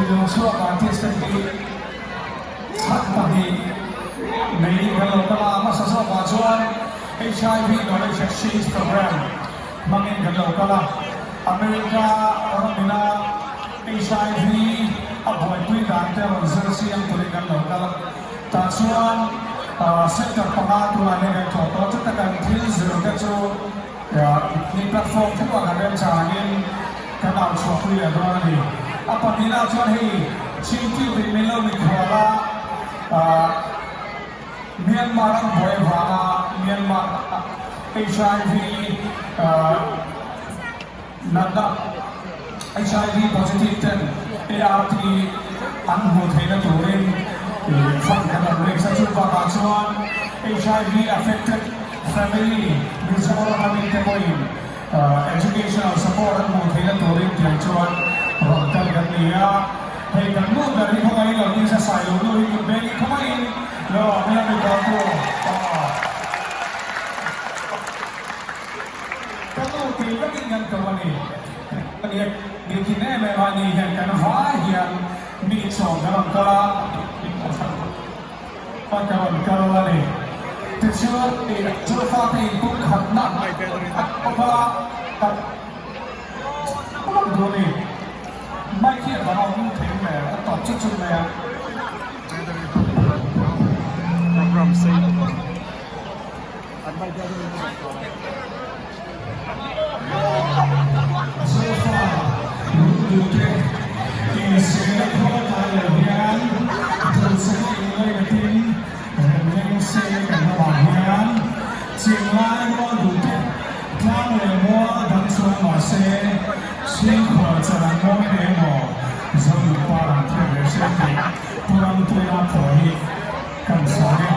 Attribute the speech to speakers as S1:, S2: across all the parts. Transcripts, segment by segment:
S1: Tuidung chhuak artist te hi chhan pahnih neiin kan lo kal a, a hmasa zawkah chuan HIV Knowledge Exchange Program hmangin kan lo kal a, America ramina HIV a buaipui dan te rawn zir chiang turin kan lo kal a, tah chuan center panga tunah hian kan tlawh tawh a, chuta kan thil zir te chu Ni platform theuhah kan remchangin kan au chhuahpui leh dawn a ni. A pahnihna chuan hei Chinkiu in min lo mikhual a, Myanmar an buai avanga Myanmar HIV natna HIV positive ten ART an hmuh theihna turin fund kan rawn raise a, chu bakah chuan HIV affected family Mizoram a mite pawhin educational support an hmuh theihna turin tiang chuan rawn kal kan ni a, hei kan nu ber hi khawngaihin lo ding sa sai lo nu hi kut bengin khawngaihin lo ang ila mi bawltu aw. Ka nu tih vekin kan ko a ni. Ka ni a, ni thin em em a ni hian kan vai hian mi sawm ka rawn kal a, ka rawn kal a ni. Tichuan chu fate in pum khatna a awm a, ka duh a ni. Mic hi a dang a awm thei mai a, a tawp chut chut mai a. Zofa lungduhte insiamna khawl kai lo hian duhsaka inlainatin remleng se kan ramah hian chinglai rual duhte tlang leh mual dang chuang mah se chhingkhual chan an mawi hle emaw Zonunpa an thiam leh hriat tih Pu Rampuia pawh hi kan chhuang e.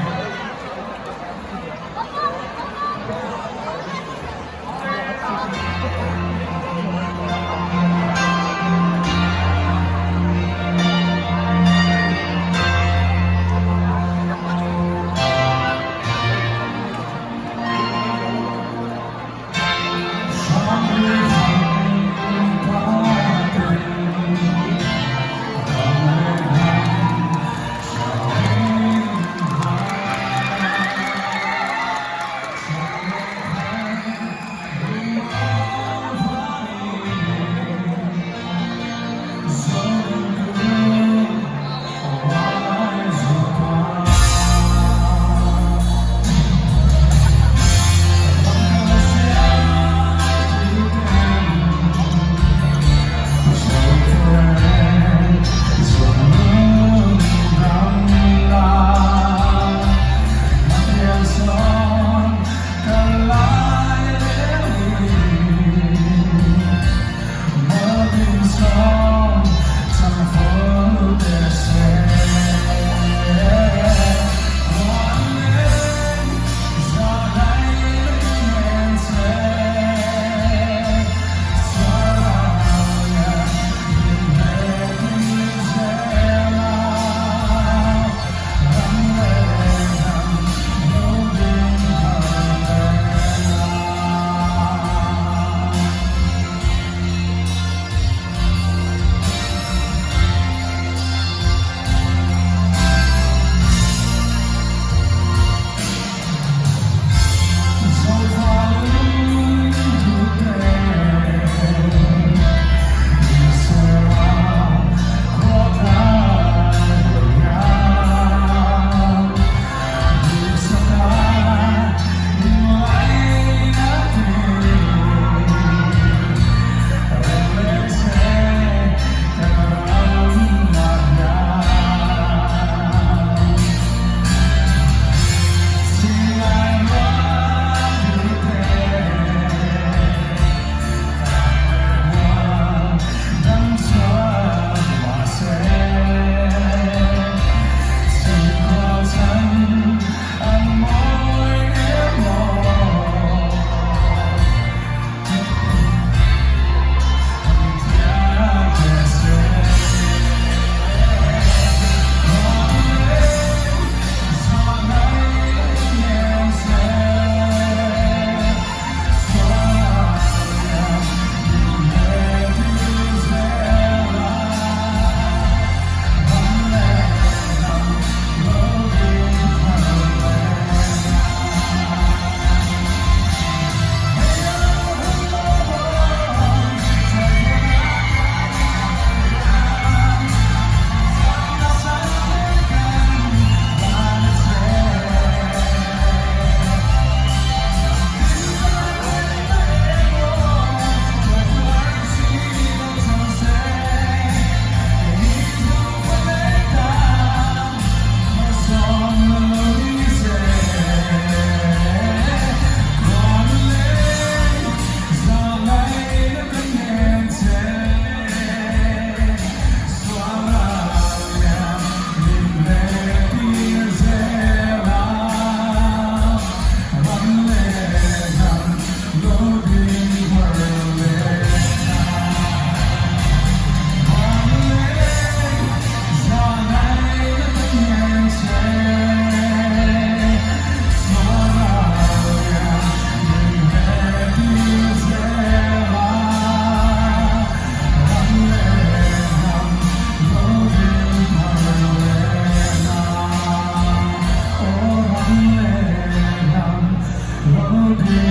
S1: Dil.